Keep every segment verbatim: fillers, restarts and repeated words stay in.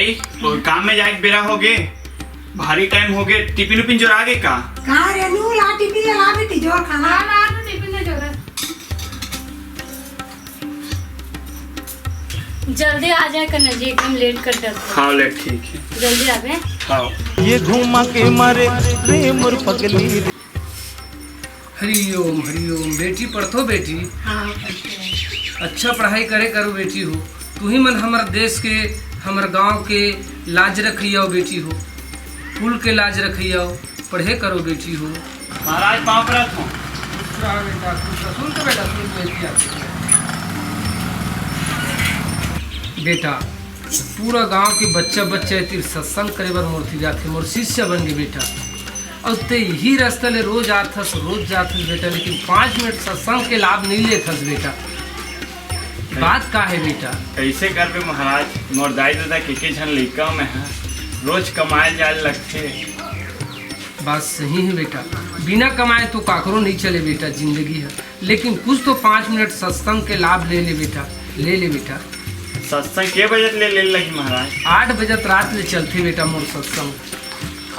ए, वो काम में जाए के बेरा हो गे, भारी टाइम हो गे, टिफिन उफिन जोरा गे का? का रे नू, ला टिफिन ला बेटी, जोर खाना। हाँ, ला तो टिफिन में जोरा। जल्दी आ जाए कन्हैया जी, एकदम लेट कर देते हैं। हाँ, लेट ठीक है। जल्दी आ गए। हाँ। ये घुमा के मारे रे मोर पगली रे। हरिओम, हरिओम। बेटी पढ़थो बेटी? हाँ, पढ़थो। अच्छा पढ़ाई करे करो बेटी हो। तुही मन हमर देश के, हमर गांव के लाज रखइया हो बेटी हो, कुल के लाज रखइया हो। पढ़े करो बेटी हो। महाराज पाँव परत हूँ। खुश रहा बेटा, खुश रहा। सुन तो बेटा, सुन तो, बेटी आके। बेटा, पूरा गांव के बच्चा बच्चा ए तीर सत्संग करे बर मोर तीर आथे, मोर शिष्य बन गे बेटा। अउ ते इही रास्ता ले रोज आथस, रोज जाथस बेटा, लेकिन पाँच मिनट सत्संग के लाभ नहीं लेथस बेटा। बात का है बेटा? कैसे करबे महाराज, मोर दाई ददा के, के झन लइका में है, रोज कमाए जाए लगथे। बात सही है बेटा, बिना कमाए तो काकरो नहीं चले बेटा जिंदगी है, लेकिन कुछ तो पाँच मिनट सत्संग के लाभ ले ले बेटा, ले ले बेटा। सत्संग के बजत ले, ले लगी महाराज? आठ बजत रात ले चलथे बेटा मोर सत्संग।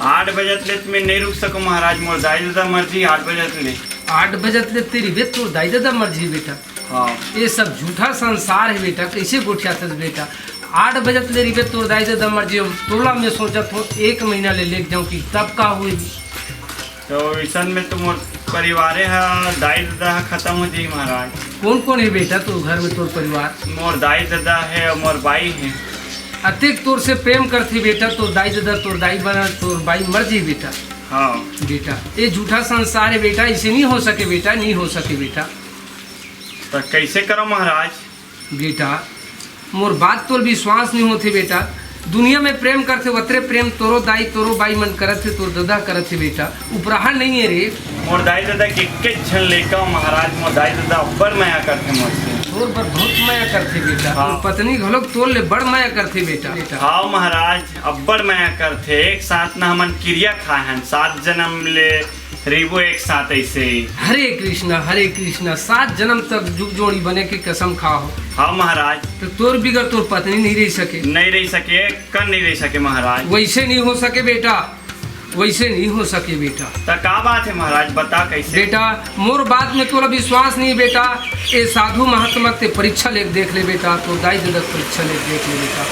आठ बजत ले तो मैं नहीं रुक सकूं महाराज, मोर दाई ददा मर जी आठ बजत ले। आठ बजत ले तेरी बे तोर दाई ददा मर जी बेटा। हाँ। ये सब झूठा संसार है बेटा, कैसे गोठियाथस बेटा? आठ बजत ले रहिबे तोर दाई ददा मर जी, तोला मैं सोचत हूँ एक महीना ले लेके जाऊँ कि तब का हुई। तो इसन में तो मोर परिवारे ह, दाई ददा ह खत्म हो जाई महाराज। कौन कौन है बेटा तोर घर में तोर परिवार? मोर दाई ददा है और मोर बाई है। अतेक तोर से प्रेम करथे बेटा, तोर दाई ददा, तोर दाई बना, तोर बाई मर जी बेटा। हाँ। बेटा, ये झूठा संसार है बेटा, इसे नहीं हो सके बेटा, नहीं हो सके बेटा। तो कैसे करो महाराज? बेटा, मोर बात तोर विश्वास नहीं होथे बेटा। दुनिया में प्रेम करथे, वतरे प्रेम तोरो दाई, तोरो बाई मन करत हे, तोर ददा करत हे बेटा। उपराहा नहीं है रे। मोर दाई ददा के एक्के झन लइका हो महाराज, मोर दाई ददा अब्बड़ मया करथे मोर से। तोर बर बहुत मया करथे बेटा। हाँ। तोर पत्नी घलोक तोर ले बड़ मया करथे बेटा। हाँ महाराज, अब्बड़ मया करथे। एक साथ न हमन किरिया खाए हन, सात जन्म ले रहिबो एक साथ ऐसे ही। हरे कृष्णा, हरे कृष्णा, सात जन्म तक जुग जोड़ी बने के कसम खा हो। हाँ महाराज। तो तोर बिगर तोर पत्नी नहीं रह सके। नहीं रह सके, कन नहीं रह सके महाराज। वैसे नहीं हो सके बेटा, वैसे नहीं हो सके बेटा। तो का बात है महाराज, बता कैसे? बेटा, मोर बात में तोला विश्वास नहीं बेटा। ये साधु महात्मा के परीक्षा ले देख ले बेटा, तोर दाई ददा के परीक्षा ले देख ले बेटा।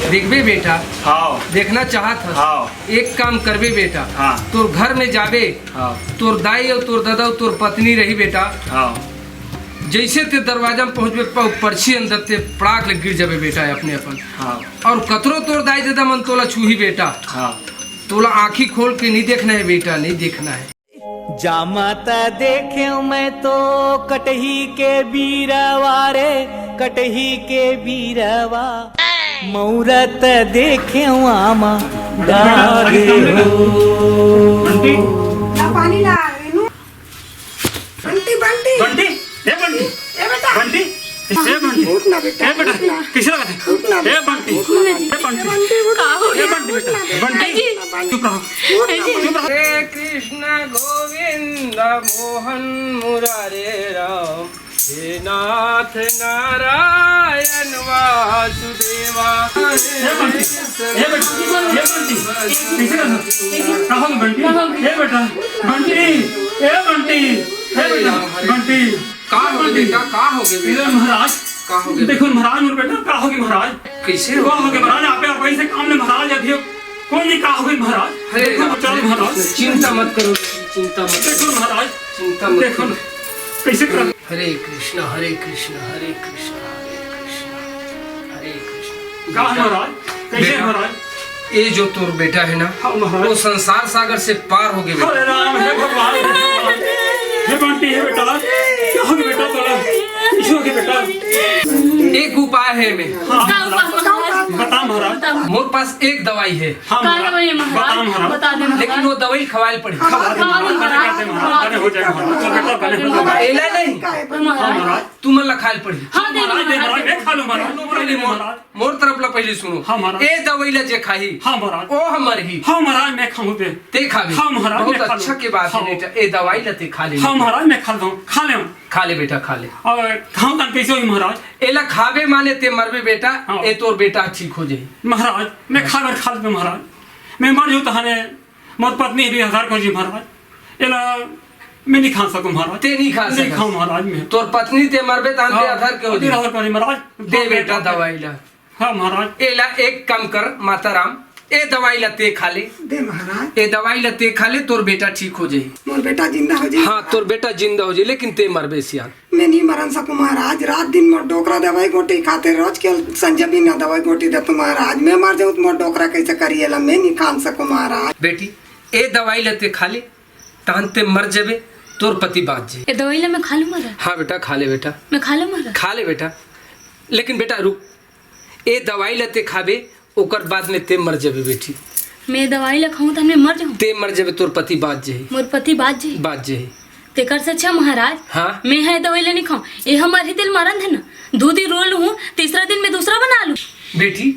देखबे बेटा? हाँ। देखना चाहत हस? हाँ। एक काम करबे बेटा, हाँ। तोर घर में जाबे, हाँ। तोर दाई अउ तोर ददा अउ तोर पत्नी रही बेटा। हाँ। जैसे ते दरवाजा में पहुंचबे, प-, परछी अंदर ते पड़ाक ले गिर जाबे बेटा अपने अपन। हाँ। और कतरो तोर दाई ददा मन तोला छूही बेटा। हाँ। तोला आँखी खोल के नहीं देखना है बेटा, नहीं देखना है। जामा त देखेंव मैं तो कटही के बीरवा रे, कटही के बीरवा। मौरत देखेंव आमा डारे हो। बंटी। ला पानी ला, रेनू। बंटी, बंटी। बंटी, ए बंटी। ए बेटा। बंटी, ए बंटी। उठ ना बेटा, ए बेटा, उठ ना। कैसे लगा थे? उठ ना ए बेटा, बंटी। उठ ना। ए बंटी। बंटी, उठ ना। का हो गया? ए बंटी बेटा। उठ ना बेटा। बंटी, जी। चुप रहो। उठ ना। जी। चुप रहो। हरे कृष्ण गोविंद मोहन मुरारे राम, हे नाथ नारायण वासुदेवा। ए बंटी, ए बंटी, ए बंटी। कैसे लगा? का हो गया बंटी? ए बेटा, बंटी, ए बंटी, ए बेटा, बंटी। का हो गया बेटा? का हो गया ए बेटा? महाराज, का हो गया? देखो महाराज, मोर बेटा, का हो गया महाराज? कैसे हो? का हो गया महाराज? आप, आप ऐसे काम में महाराज अभी कोई नहीं, का हो गया महाराज? अरे देखो, राम, चलो महाराज। चिंता मत करो, चिंता मत देखो करो। महाराज, चिंता मत देखो करो। कैसे कर हरे कृष्णा, हरे कृष्णा, हरे कृष्णा, हरे कृष्णा, हरे कृष्णा। का महाराज? कैसे बेटा, महाराज? ये जो तोर बेटा है ना, हाँ, महाराज। वो संसार सागर से पार हो गए बेटा। अरे राम, हे भगवान, हे भगवान। हे बंटी, हे बेटा, क्या हो गया बेटा तोला? कैसे हो गया बेटा? एक उपाय है मैं। हाँ, का उपाय महाराज? बता महाराज। बता। मोर पास एक दवाई है। हाँ, का महाराज। दवाई है महाराज? बता महाराज। बता दे महाराज। लेकिन वो दवाई खवाए ल पड़ी। खवा दे महाराज, बने कर दे महाराज, बने हो जाए महाराज। तो बेटा बने हो जाए। एला नहीं। हाँ, महाराज। तुमन ला खाए ल पड़ही। हाँ, दे महाराज, दे महाराज, महाराज, मैं खा लूं महाराज। पहले मोर, महाराज। मोर तरफ ला पहले सुनो। हाँ, महाराज। ए दवाई ला जे खाही, हाँ, महाराज। ओ ह मरही। हाँ, महाराज, मैं खाहूं ते। ते खाबे। हाँ, महाराज, बहुत मैं खा अच्छा लूं। के बात हे हाँ। बेटा, ए दवाई ला ते खा ले। हाँ, महाराज, मैं खा लूं। खा ले। खा ले बेटा, खा ले। अउ खाहूं त कइसे होही महाराज? एला खाबे माने ते मरबे बेटा, हाँ। ए तोर बेटा ठीक हो जाही। महाराज, मैं हाँ। खाए बर खा लेतेंव महाराज। मैं मर जाहूं तहाने मोर पत्नी भी हकरहा हो जाही महाराज। एला मैं नइ खा सकंव महाराज। ते नइ खा सकस। नइ खांव महाराज मैं। तोर पत्नी ते मरबे तहाने हाँ, हकरहा हो जाही। हकरहा हो जाही महाराज। दे बेटा दवाई ला। हाँ महाराज। एला एक काम कर माता राम, ए दवाई ला ते खा ले। दे महाराज। ए दवाई ला ते खा ले, तोर बेटा ठीक हो जाही। मोर बेटा जिंदा हो जाही। हाँ, तोर बेटा जिंदा हो जाही, लेकिन ते मरबे सियान। मैं नइ मरन सकंव महाराज, रात दिन मोर डोकरा दवाई गोटी खाथे, रोज के संझा बिहनिया दवाई गोटी देथे महाराज। मैं मर जाहूं त मोर डोकरा कइसे करही एला, मैं नइ खा सकंव महाराज। बेटी, ए दवाई ला ते खा ले, तहाने ते मर जबे, तोर पति बांच जाही। ए दवाई ला मैं खा लूं महाराज? हाँ बेटा, खा ले बेटा। मैं खा लूं महाराज? खा ले बेटा, लेकिन बेटा रुक, ए दवाई ला ते खाबे, ओकर बाद में ते मर जबे बेटी। मैं दवाई ला खाहूं त मैं मर जाहूं? ते मर जबे, तोर पति बांच जाही। मोर पति बांच जाही? बांच जाही। तेकर से अच्छा महाराज, हाँ? मैं ह ए दवाई ला नइ खांव, ए ह मरही तेला मरन दे ना। दू दिन रो लूं, तीसरा दिन मैं दूसरा बना लूं। बेटी,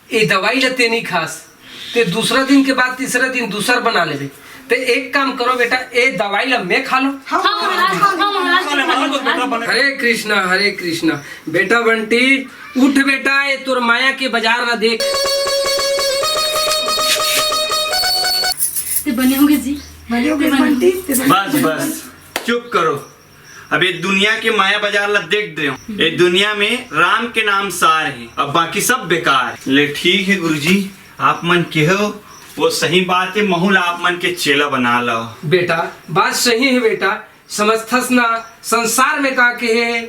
ए दवाई ला ते नइ खास, ते दूसरा दिन के बाद तीसरा दिन दूसर बना लेबे। ते एक काम करो बेटा, ए दवाई ला मैं खा लूं। हाँ महाराज, हाँ महाराज, खा ले महाराज, बस बेटा, बने। हरे कृष्णा, हरे कृष्णा। बेटा बंटी, उठ बेटा, ए तोर माया के बाजार ला देख। ते बने होगे जी। बने होगे ते बने। बंटी, ते बने। बस, बस, चुप करो। अब ए दुनिया के माया बाजार ला देख डरेंव। ए दुनिया में राम के नाम सार हे, अब बाकी सब बेकार हे। ले ठीक हे गुरुजी, आप मन केहेव, ओ सही बात हे, महूं ला आप मन के चेला बना लव। बेटा, बात सही हे बेटा, समझथस ना, संसार में का केहे,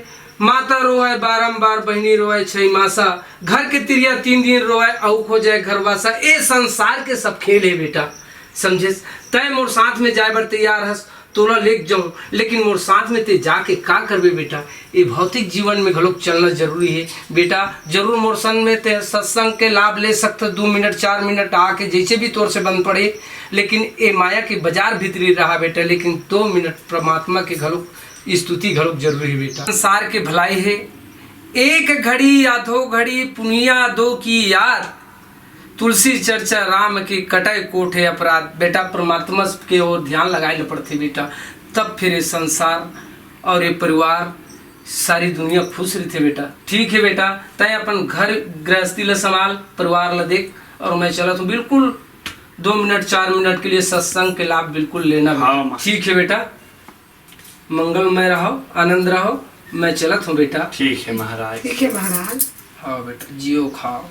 माता रोवय बारंबार, बहिनी रोवय छई मासा, घर के तिरिया तीन दिन रोवय, अऊ खो जाय घरवासा। ए संसार के सब खेल हे बेटा, समझेस? तैं मोर साथ में जाय बर तैयार हस, तोला लेग जाऊं, लेकिन मोर साथ में ते जाके का करबे बेटा? ए भौतिक जीवन में घलोक चलना जरूरी हे बेटा। जरूर मोर संग में ते सत्संग के लाभ ले सकत, दू मिनट, चार मिनट आके जैसे भी तोर से बन पड़े, लेकिन ए माया के बाजार भीतरी रहा बेटा, लेकिन दो मिनट परमात्मा के घलोक स्तुति घलोक जरूरी हे बेटा। संसार के भलाई हे, एक घड़ी आधो घड़ी पुनिया दो की याद, तुलसी चर्चा राम की कटय कोट हे अपराध। बेटा, परमात्मा के ओर ध्यान लगाए ल पड़थे बेटा, तब फिर ये संसार और ये परिवार, सारी दुनिया खुश रहिथे बेटा। ठीक हे बेटा, तैं अपन घर गृहस्थी ल संभाल, परिवार ल देख, और मैं चलत हूँ बिल्कुल दो मिनट, चार मिनट के लिए सत्संग के लाभ बिल्कुल लेना बेटा। हाँ, माँ। ठीक हे बेटा, मंगलमय रहो, आनंद रहो, मैं चलत हूँ बेटा। ठीक हे महाराज। ठीक हे महाराज। हाँ बेटा, जियो खाओ।